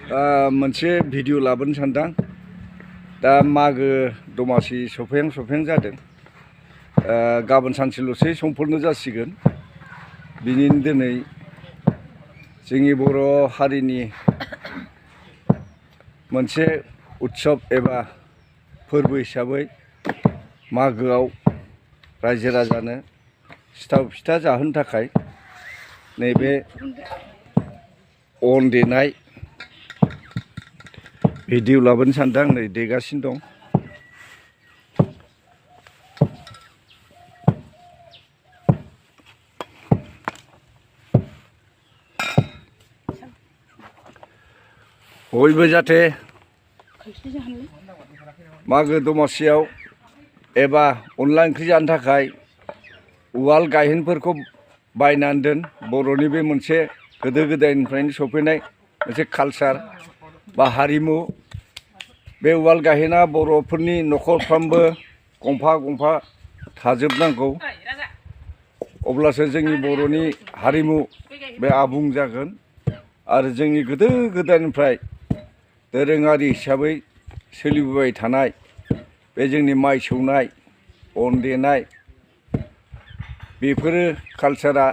मोनसे भिडिअ लाबोनो सानदां। दा मागो दमासि सफैहां जादों। गाबोन सानसेल'सै समफोरनो जासिगोन। बिनिनो दिनै जोंनि बर' हारिनि मोनसे उत्सब एबा फोरबो हिसाबै मागोआव रायजो राजानो सिथाव फिथा जाहोनो थाखाय नैबे अन देनाय भिडिअ लाबोनो सानदों। नै देगासिनो दं। बयबो जाहाथे मागो दमासियाव एबा अनला ओंख्रि जानो थाखाय उवाल गायहेनफोरखौ बायनानै दोन। बर'नि बे मोनसे गोदो गोदायनिफ्रायनो सफैनाय मोनसे कालचार बा हारिमु। बे उवाल गायहेना बर'फोरनि न'खरफ्रामबो गंफा गंफा थाजोबनांगौ। अब्लासो जोंनि बर'नि हारिमु बे आबुं जागोन। आरो जोंनि गोदो गोदायनिफ्राय दोरोङारि हिसाबै सोलिबोबाय थानाय बे जोंनि माइ सौनाय, अन देनाय, बेफोरो कालचारा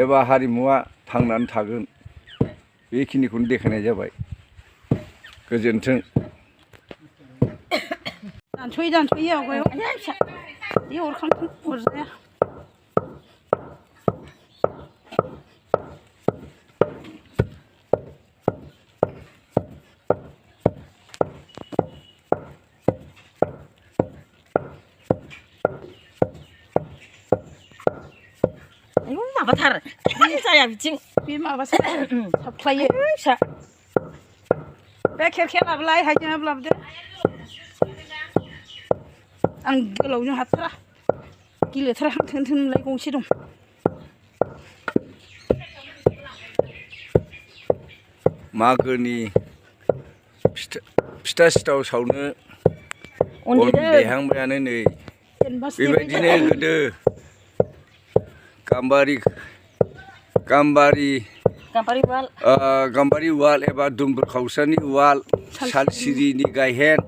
एबा हारिमुवा थांनानै थागोन। बेखिनिखौनो देखायनाय जाबाय। गोजोन्थों। दानस'यो आवगायाव बे अरखांथों अरजाया। माबाथार जाया बिथिं बे माबासो साबख्लायो फिसा। बे खेरखेया लाबोलाय, हाइजेङाबो लाबोदो। आं गोलावजों हाथारा, गिलिरथार थोन मोनलाय गंसे दं। मागोनि फिथा सिथाव सावनो अन देहांबायानो नै। बेबायदिनो गोदो गाम्बारि उवाल एबा दुमब्रु खावसानि उवाल, साल सिरिनि गायहेन,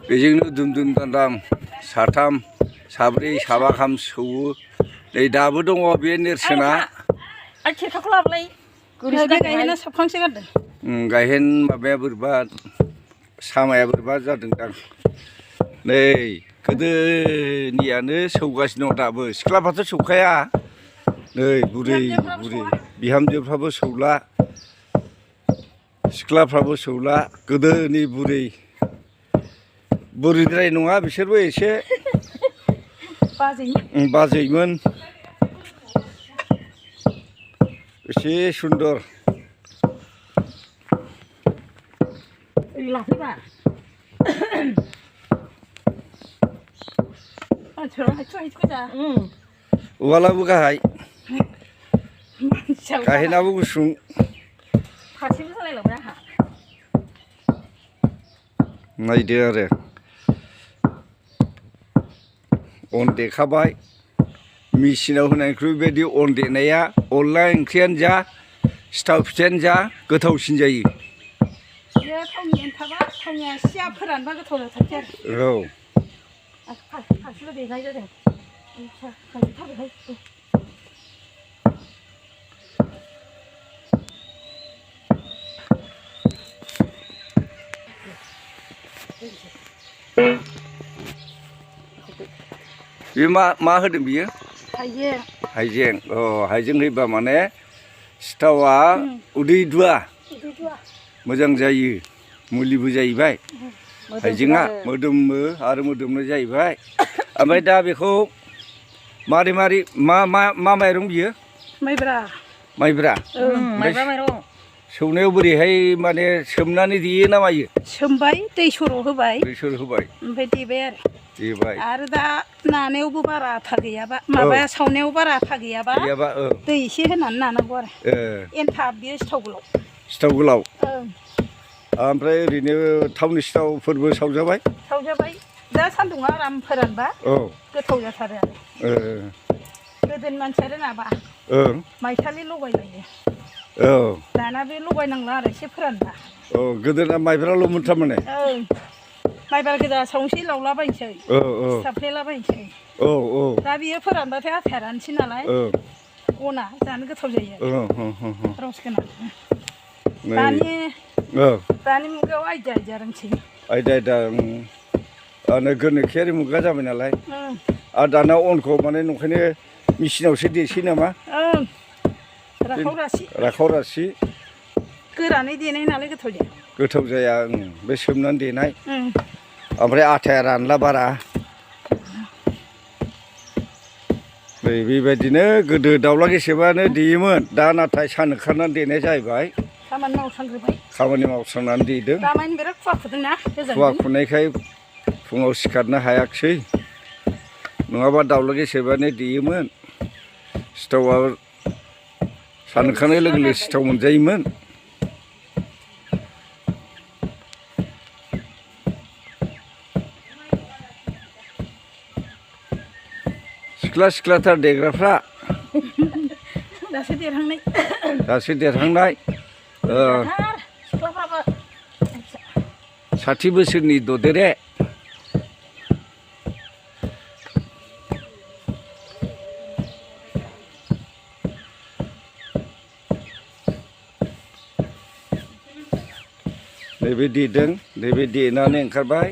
बेजोंनो दुम दाम साथाम साब्रै साबा गाहाम सौवो। नै दाबो दङ बे नेरसोना। खेरखाखौ लाबोलाय। गायहेना साबखांसो गारदों। गायहेन माबाया बोरैबा सामाया बोरैबा जादोंदां। नै गोदोनियानो सौगासिनो दं दाबो। सिख्लाफ्राथ' सौखाया। नै बुरै बिहामजोफ्राबो सौला, सिख्लाफ्राबो सौला। गोदोनि बुरिद्राय नङा, बिसोरबो एसे बाजैमोन। एसे सुन्दर। उवालाबो गाहाय, गाहेनाबो गुसुं। नायदो आरो अन देखाबाय। मेचिनाव होनायनिख्रुइ बेबायदि अन देनाया अनला ओंख्रियानो जा, सिथाव फिथायानो जा गोथावसिन जायो। बे थावनि एन्थाबा थावनिया सिया फोरानबा गोथाव जाथारसै आरो। औ। फारसेल' देनाय जादों। बे मा होदों बियो? हाइजें। हाइजें। हाइजें होयोबा माने सिथावा उदै दुआ, मोजां जायो। मुलिबो जाहैबाय हाइजेंआ, मोदोमो आरो मोदोमनाय जाहैबाय। ओमफ्राय दा बेखौ मारै मा माइरं बियो? माइब्रा। माइब्रा माइरं। सौनायाव बोरैहाय माने सोमनानै देयो ना मायो? सोमबाय, दै सर' होबाय, ओमफ्राय देबाय आरो दा नानायावबो बारा आथा गैयाबा, माबाया सावनायाव बारा आथा गैयाबा दै एसे होनानै नानांगौ आरो। एन्थाब बेयो सिथाव गोलाव। ओमफ्राय ओरैनो थावनि सिथावफोरबो सावजाबाय। दा सान्दुंआ आराम फोरानबा गोथाव जाथारो आरो। गोदोनि मानसिया रोङाबा माइसालि लगायलायो। औ दाना बे लगायनांला आरो एसे फोरानबा औ गोदोना माइब्राल'मोन थारमाने ओं माइब्रा गोजा सावनोसै लावलाबायनोसै औ सिथाबफ्लेलाबायनोसै औ औ दा बियो फोरानबाथाय आथाया रानसै नालाय अना जानो गोथाव जायो रस गोनां दानि मुगायाव आइदिया रोंसै आयदा गोनोखोआरि मुगा जाबाय नालाय आरो दाना अनखौ माने नंखायनो मेचिनावसो देसै नामा ओं राखाव रासि गोरानै देनाय नालाय गोथाव जाया बे सोमनानै देनाय ओमफ्राय आथाया रानला बारा नै बेबायदिनो गोदो दाउला गेसेबानो देयोमोन दा नाथाय सान ओंखारनानै देनाय जाहैबाय खामानि मावस्रांनानै देदों खुवा खुनायखाय फुङाव सिखारनो हायाखिसै नङाबा दाउला गेसेबानो देयोमोन सिथावा सान ओंखारनाय लोगो लोगो सिथाव मोनजायोमोन सिख्लाथार देग्राफ्रा दासो देरहांनाय 60 बोसोरनि ददेरे नैबे देदों नैबे देनानै ओंखारबाय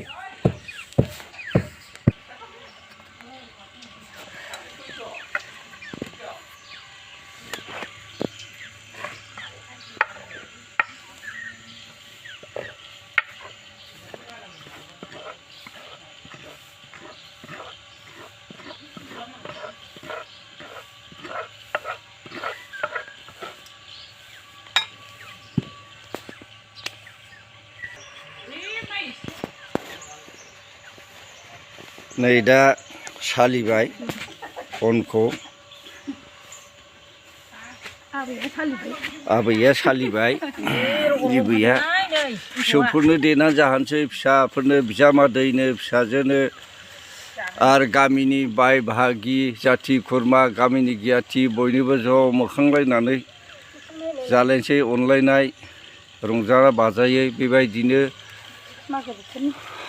नै दा सालिबाय अनखौ आबैया सालिबाय बिबैया फिसौफोरनो देनानै जाहोनोसै फिसाफोरनो बिजामादैनो फिसाजोनो आरो गामिनि बाय बाहागि जाथि खुरमा गामिनि गियाथि बयनोबो ज' मोखांलायनानै जालायनोसै अनलायनाय रंजा बाजायै बेबायदिनो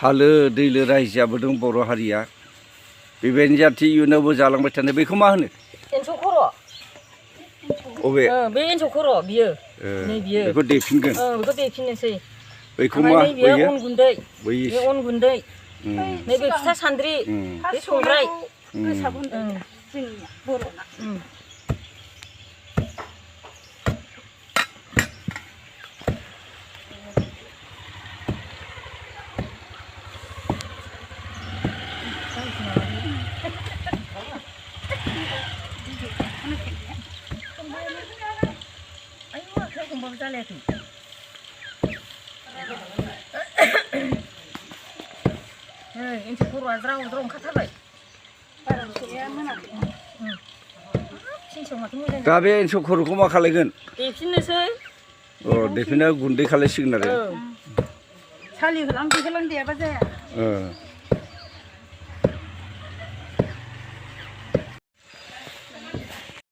हालो दैलो रायजो जाबोदों बर' हारिया बेबायदिनो जाहाथे इयुनावबो जालांबाय थानाय बेखौ मा होनो एन्सौ खर' अबे बे एन्सौ खर' बियो नै बियो बेखौ देफिनगोन बेखौ देफिननोसै बेखौ मा बेयो अन गुन्दै बै बे अन गुन्दै नैबे फिथा सान्द्रि बे संग्राय जोंनिया बर'ना जालायाखै एन्सौ खर'आ ज्राव ज्राव ओंखारथारबाय दा बे एन्सौ खर'खौ मा खालायगोन देफिननोसै देफिनना गुन्दै खालायसिगोन आरो सालिहोलां देहोलां देयाबा जाया